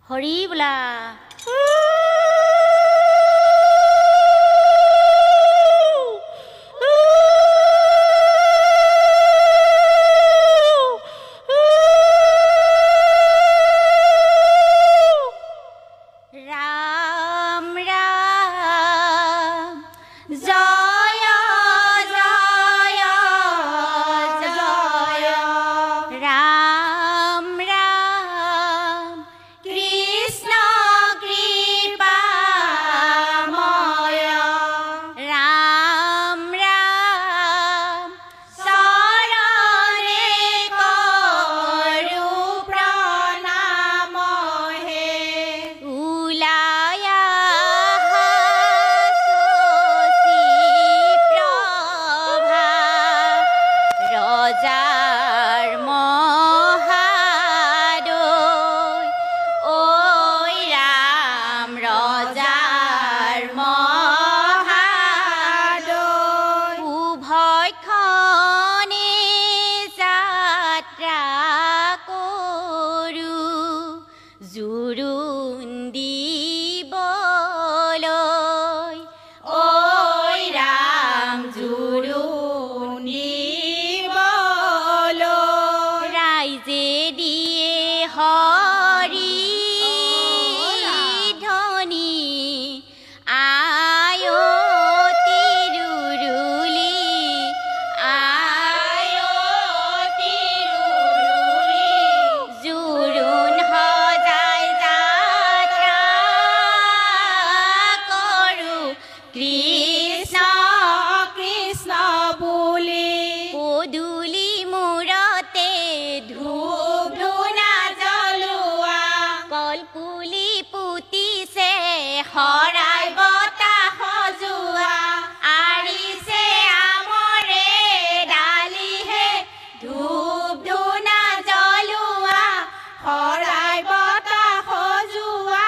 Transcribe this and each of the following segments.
হৰি বোলা। ৰাম ৰাম জয় জয় জয় ৰাম ৰাম কৃষ্ণ কৃপাময় ৰাম ৰাম চৰণে কৰো প্ৰণাম হে। ওলাই আহা শশী প্ৰভা ৰজাৰ মহাদৈ, ঐ ৰাম ৰজাৰ মহাদৈ। উভয়খনে যাত্ৰা কৰোঁ জোৰোণ দিবলৈ, ঐ ৰাম জোৰোণ দিবলৈ। ৰাইজে দিয়ে হৰি ধ্বনি, আয় তিৰুৰুলি, আয় তিৰুৰুলি। জোৰোণ সজাই যাত্ৰা কৰোঁ কৃষ্ণ কৃষ্ণ বুলি। পদূলি মূৰতে ধূপ ধূনা জ্বলোৱা, কলপুলি পুতিছে শৰাই বতাহ সজোৱা, আৰিছে আমৰে ডালিহে ধূপ ধূনা জ্বলোৱা, শৰাই বতাহ সজোৱা।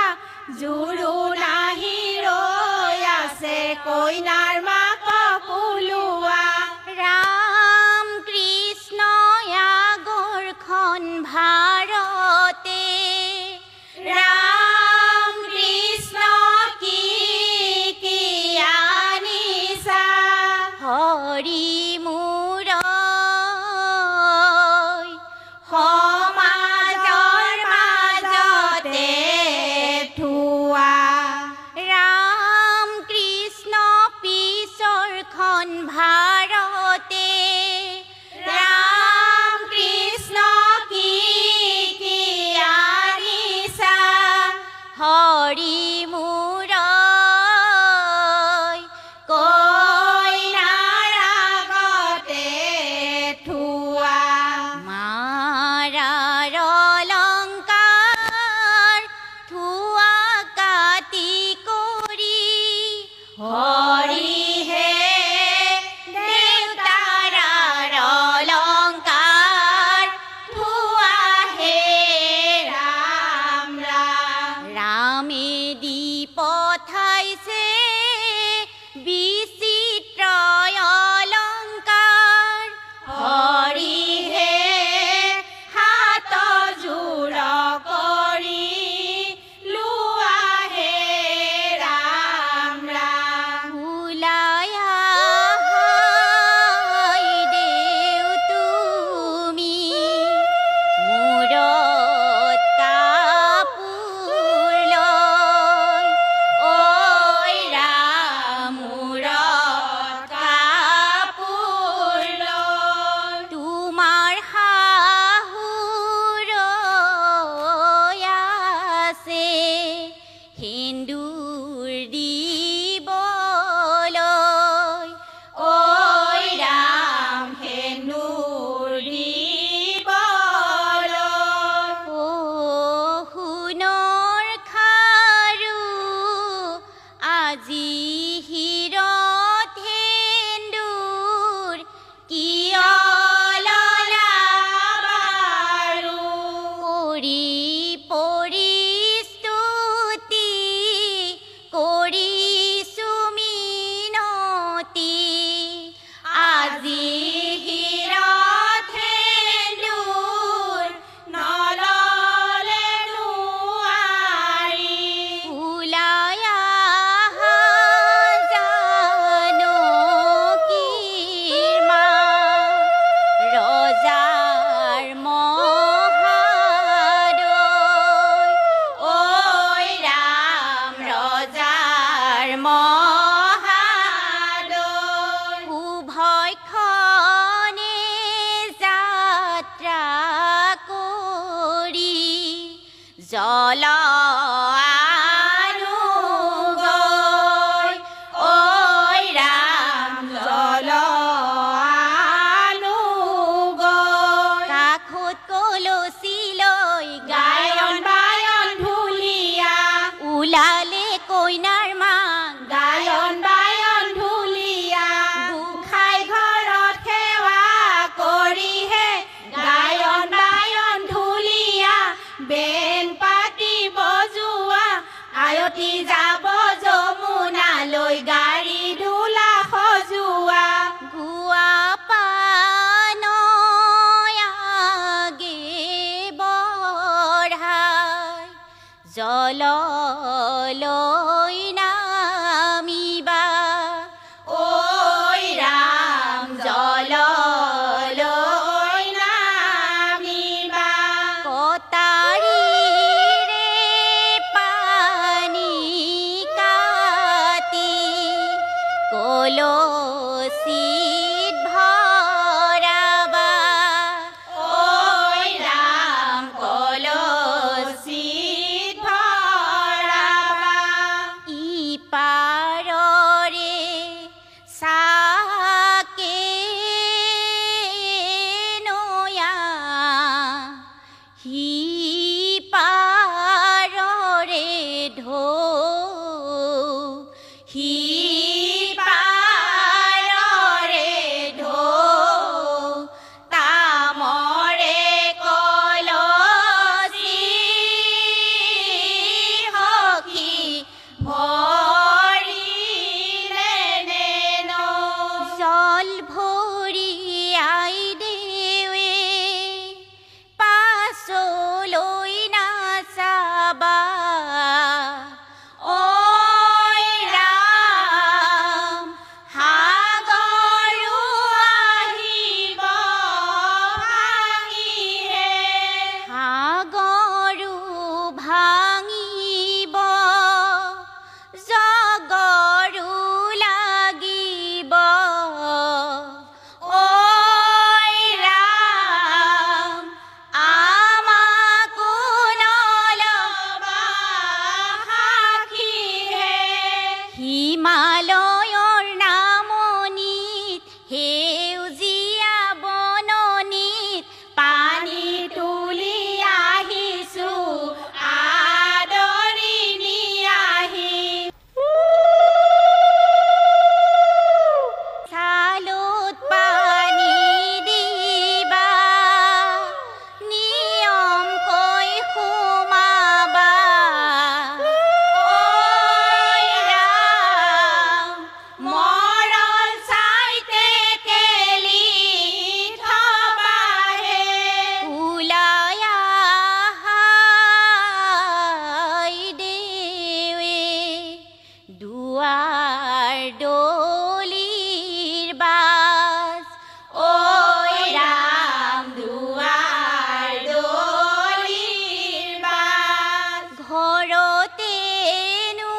জোৰোণ আহি ৰৈ আছে কইনাৰ মাকক ওলোৱা। ৰাম কৃষ্ণ আগৰখন ভাৰতে, ৰাম কৃষ্ণ কি কি আনিছা, হৰি মোৰ সমাজৰ মাজতে থোৱা। ৰাম কৃষ্ণ। জল আনো গৈ, ঐ ৰাম জল আনো গৈ। কাষত কলচি লৈ গায়ন বায়ন ঢুলীয়া ওলালে কইনাৰ মাক, গায়ন বায়ন ঢুলীয়া। গোসাঁই ঘৰত সেৱা কৰিহে গায়ন বায়ন ঢুলীয়া। বেন পাতি বজোৱা আয়তী যাব যমুনালৈ গাড়ী দোলা সজোৱা। গুৱা পান আগে বঢ়াই জল লৈ নামিবা, ঐ ৰাম জল লৈ নামিবা। কটাৰীৰে পানী কাটি কলচীত ভৰাবা, ঐ ৰাম কলচীত ভৰাবা। ইপাৰৰে চাকে নয়া সিপাৰৰে ঢৌ, সিপাৰৰে ঢৌ তামৰে কলচী সখী ভৰিলে নে জল ভৰি আই দেৱে পাছলৈ নাচাবা, ঐ ৰাম সাগৰো আহিব ভাঙিহে, সাগৰো ভাঙিব জগৰো লাগিব, ঐ ৰাম আমাকো নলবা সাক্ষীহে। হিমালয়ৰ নামনিত সেউজীয়া বননিত পানী তুলি আহিছো আদৰি নিয়াহি। ছালত পানী দিবা নিয়মকৈ সোমাবা, ঐ ৰাম মৰল চাইতে কেলি থবাহে। ওলাই আহাই দেৱে দুৱাৰ দলিৰ বাজ, ঐ ৰাম দুৱাৰ দলিৰ বাজ। ঘৰতেনো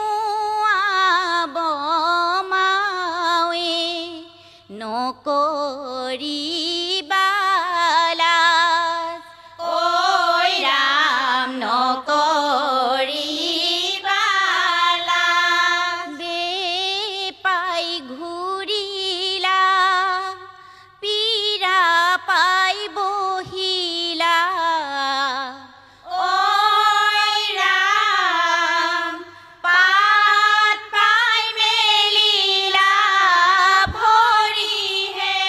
আব মাৱে নকৰিবা লাজ, ঐ ৰাম নকৰিবা লাজ। বে পাই ঘূৰিলা পীৰা পাই বহিলা, ঐ ৰাম পাত পাই মেলিলা ভৰিহে।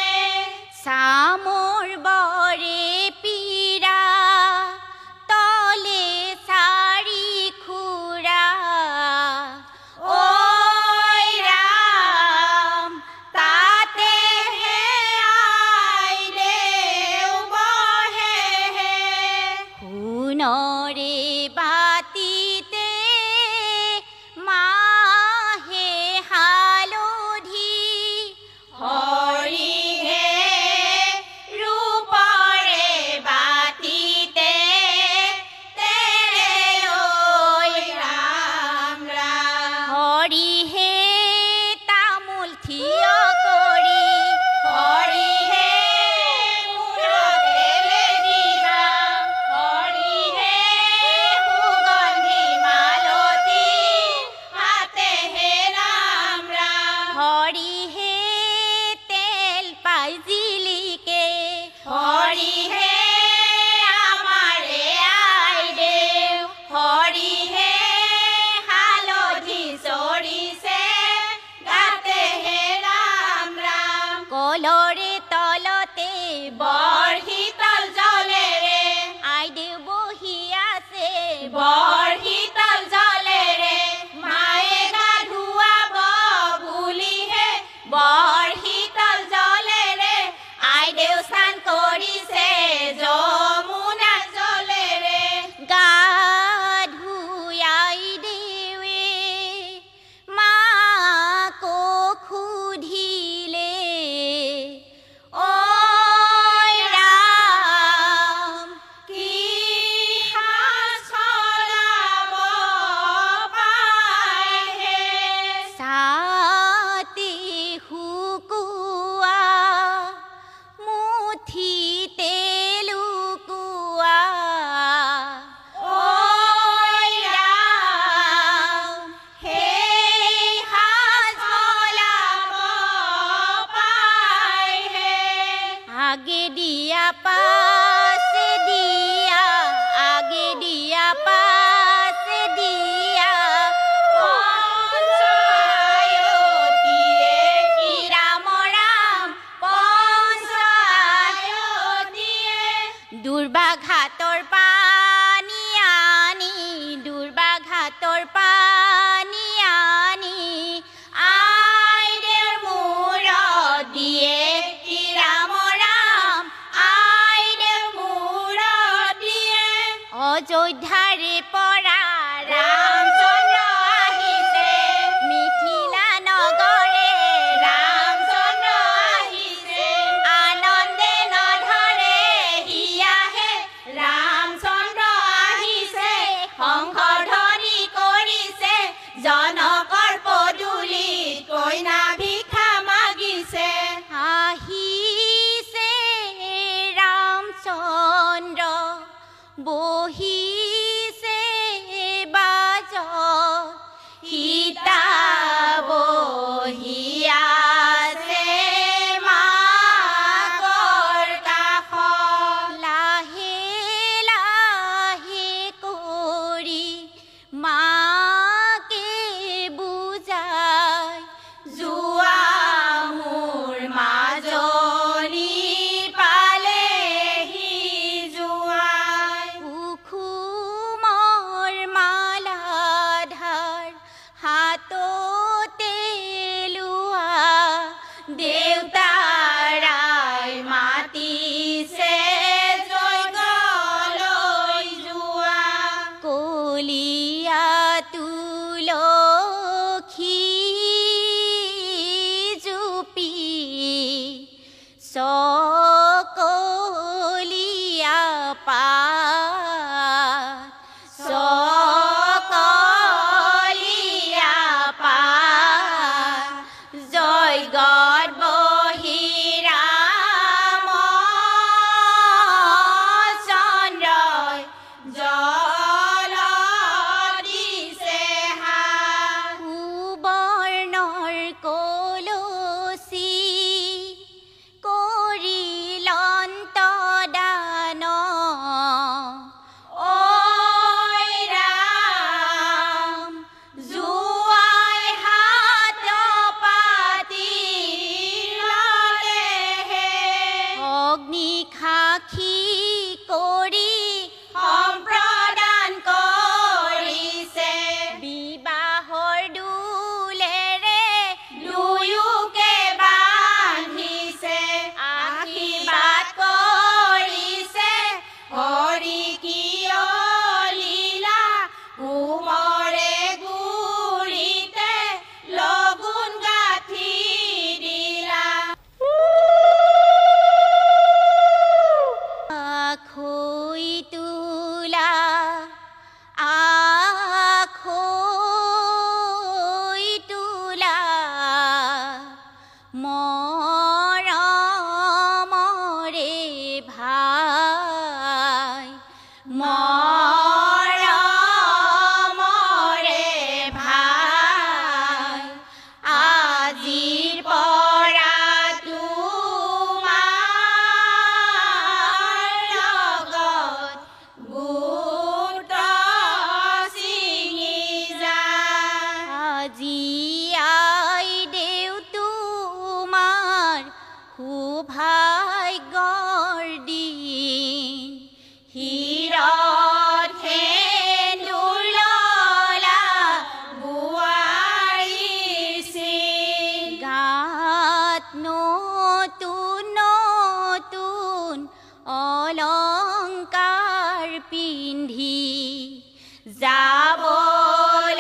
যাবলৈ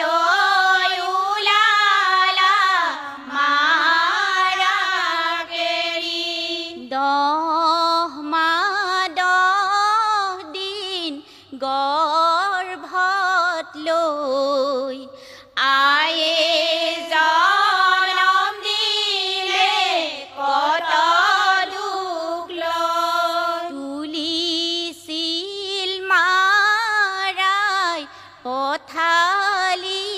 ওলালা মাৰাক এৰি। 10 মাহ 10 দিন গৰ্ভত লৈ আয়ে জনম দিলে কত দুখ লৈ। তুলিছিল মাৰাই পথালি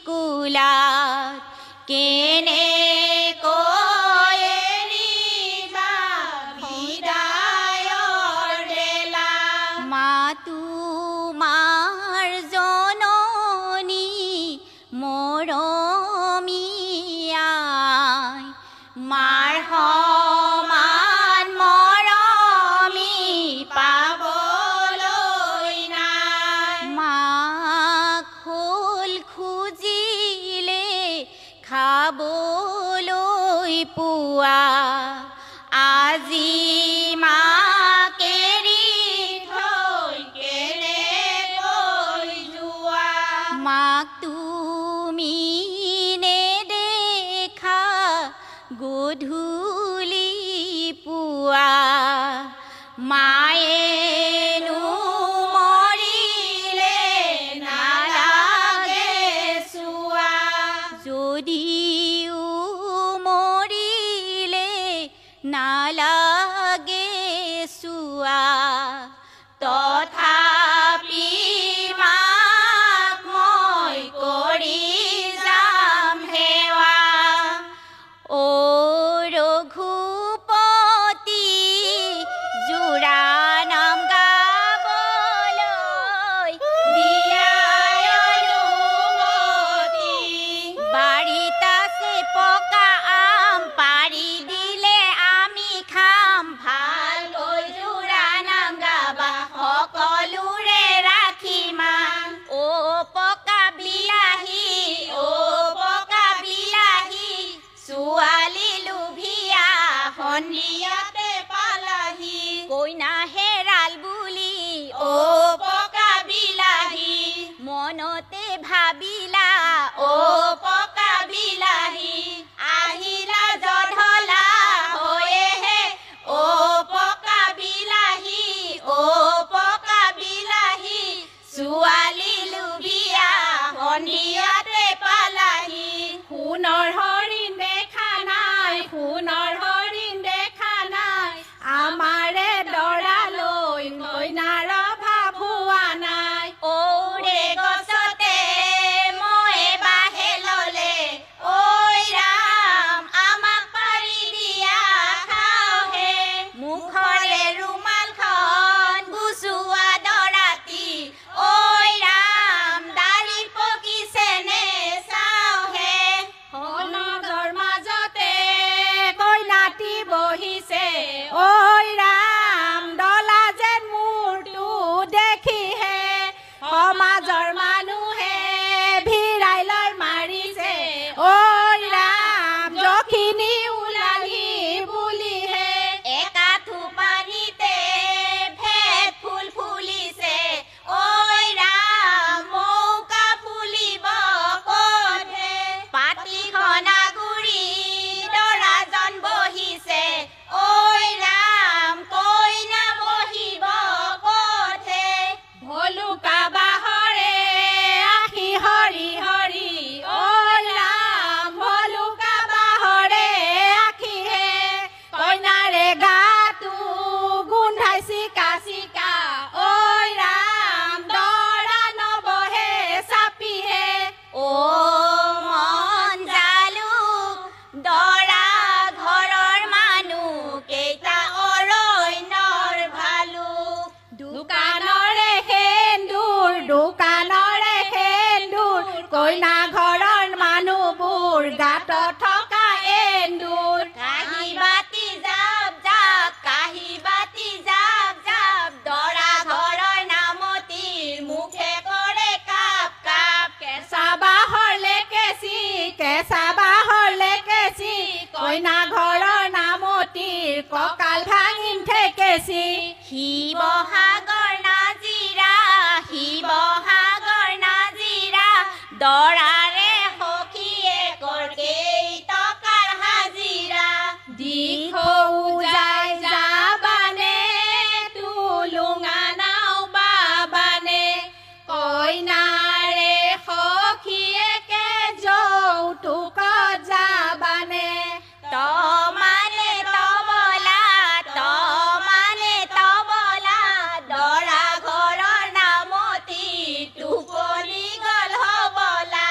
কোলাত, কেনেকৈ এৰিবা বিদায়ৰ বেলা। মা তোমাৰ জননী মৰমীয়াই, মাৰ সমান মৰমী পাবলৈ নাই। মাক হ'ল খুজিলে খাবলৈ পোৱা, আজি মাক এৰি থৈ কেনেকৈ যোৱা। মাক তুমি নেদেখা গধূলি পুৱা, মায়েনো মৰিলে নালাগে চোৱা। যদিও মৰিলে নালাগে চোৱা, তথাপি মাক মই কৰি যাম সেৱা। অ ৰঘুপতি যোৰা নাম গাবলৈ দিয়া অনুমতি। বাৰীত আছে পকা আম, পাৰি দিলে আমি খাম। ভালকৈ যোৰা নাম গাবা, সকলোৰে ৰাখিমা। অ পকা বিলাহী, অ পকা বিলাহী, ছোৱালী লোভীয়া সন্ধিয়াতে পালাহি। কইনা হেৰাল বুলি অ পকা বিলাহী, মনতে ভাবিলা অ পকা বিলাহী, আহিলা জধলা হৈয়েহে। অ পকা বিলাহী, অ পকা বিলাহী, ছোৱালী লোভীয়া সন্ধিয়াতে পালাহি। সোণৰ হৰিণ দেখা নাই, সোণৰ হৰিণ দেখা নাই, আমাৰে দৰালৈ কইনাৰ অভাৱ হোৱা নাই। ঔৰে গছতে ময়ে বাহে ললে, ঐ ৰাম আমাক পাৰি দিয়া খাওহে। মুখৰে ৰুমালখন গুচোৱা দৰাতি, ঐ ৰাম দাড়ি পকিছেনে চাওহে। সমাজৰ মাজতে কইনাটি বহিছে, ঐ ৰাম ডলা যেন মূৰটো দেখিহে। সমাজৰ মানুহে ভিৰাই লৈ মাৰিছে, ঐ ৰাম যখিনী ওলালহি বুলিহে। একাঠু পানীতে ভেট ফুল ফুলিছে, ঐ ৰাম মৌকা ফুলিব ক'তহে। পাতিখন আগুৰি দৰাজন বহিছে, ঐ ৰাম কইনা বহিব ক'তহে। ভলুকা বাঁহৰে আখি হৰি হৰি, ঐ ৰাম ভলুকা বাঁহৰে আখিহে। কইনাৰে গাটো গোন্ধাই চিকা চিকা, ঐ ৰাম দৰা নবহে চাপিহে। অ মন জালুক দৰা ঘৰৰ মানুহ কেইটা অৰণ্যৰ ভালুক। দোকানৰে সেন্দুৰ, দোকানৰে সেন্দুৰ, কইনা ঘৰৰ মানুহবোৰ গাত থকা এন্দুৰ। কাঁহী বাতি জাপ জাপ, কাঁহী বাতি জাপ জাপ, দৰা ঘৰৰ নামতিৰ মুখে কৰে কাপ কাপ। কেঁচা বাঁহৰ লেকেচি, কেঁচা বাঁহৰ লেকেচি, কইনা ঘৰৰ নামতিৰ কঁকাল ভাঙিম ঠেকেচি। শিৱসাগৰ নাজিৰা, শিৱসাগৰ দৰাৰে সখীয়েকৰ কেইটকাৰ হাজিৰা। দিখৌ যাই যাবানে টুলুঙা নাও বাবানে, কইনাৰে সখীয়েকে যৌতুকত যাবানে। তমানে তবলা তমানে তবলা, দৰা ঘৰৰ নামতি টোপনি গ'ল হবলা।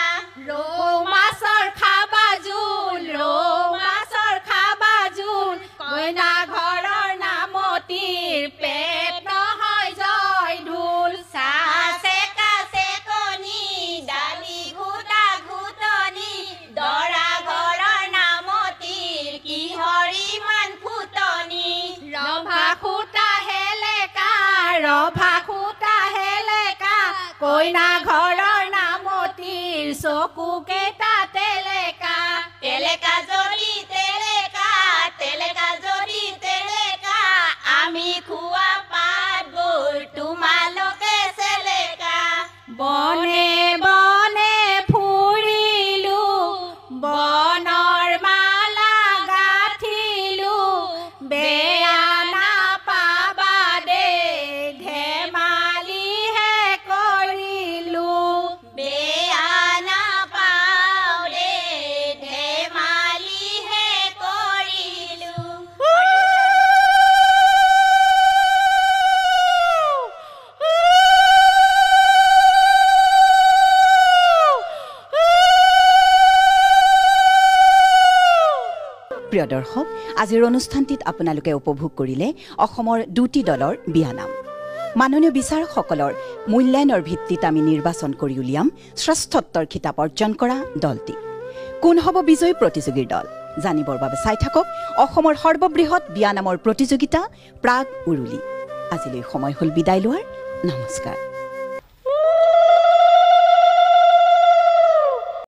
ৰৌ মাছৰ খাবা জোল, ৰৌ মাছৰ খাবা জোল, কইনা ঘৰৰ নামতিৰ পেট নহয় জয় ঢোল। চাহ চেকা চেকনি দালি ঘুটা ঘুটনি, দৰা ঘৰৰ নামতিৰ কিহৰ ইমান ফুটনি। ৰভা খুটা হেলেকা, ৰভা খুটা হেলেকা, কইনা ঘৰৰ নামতিৰ চকু কেইটা তেলেকা। তেলেকা যদি তেলেকা, তেলেকা যদি তেলেকা, আমি খোৱা পাতবোৰ তোমালোকে চেলেকা। বনে বনে ফুৰিলো, বনৰ মালা গাঁঠিলো, বেয়া নাপাবা দেই ধেমালিহে কৰিলো। বেয়া নাপাওঁ দেই ধেমালিহে কৰিলো। প্ৰিয় দৰ্শক, আজিৰ অনুষ্ঠানটিত আপোনালোকে উপভোগ কৰিলে অসমৰ দুটি দলৰ বিয়ানাম। মাননীয় বিচাৰকসকলৰ মূল্যায়নৰ ভিত্তিত আমি নিৰ্বাচন কৰি উলিয়াম শ্ৰেষ্ঠত্বৰ খিতাপ অৰ্জন কৰা দলটি। কোন হ'ব বিজয়ী প্ৰতিযোগীৰ দল জানিবৰ বাবে চাই থাকক অসমৰ সৰ্ববৃহৎ বিয়ানামৰ প্ৰতিযোগিতা প্ৰাগ উৰুলি। আজিলৈ সময় হ'ল বিদায় লোৱাৰ। নমস্কাৰ।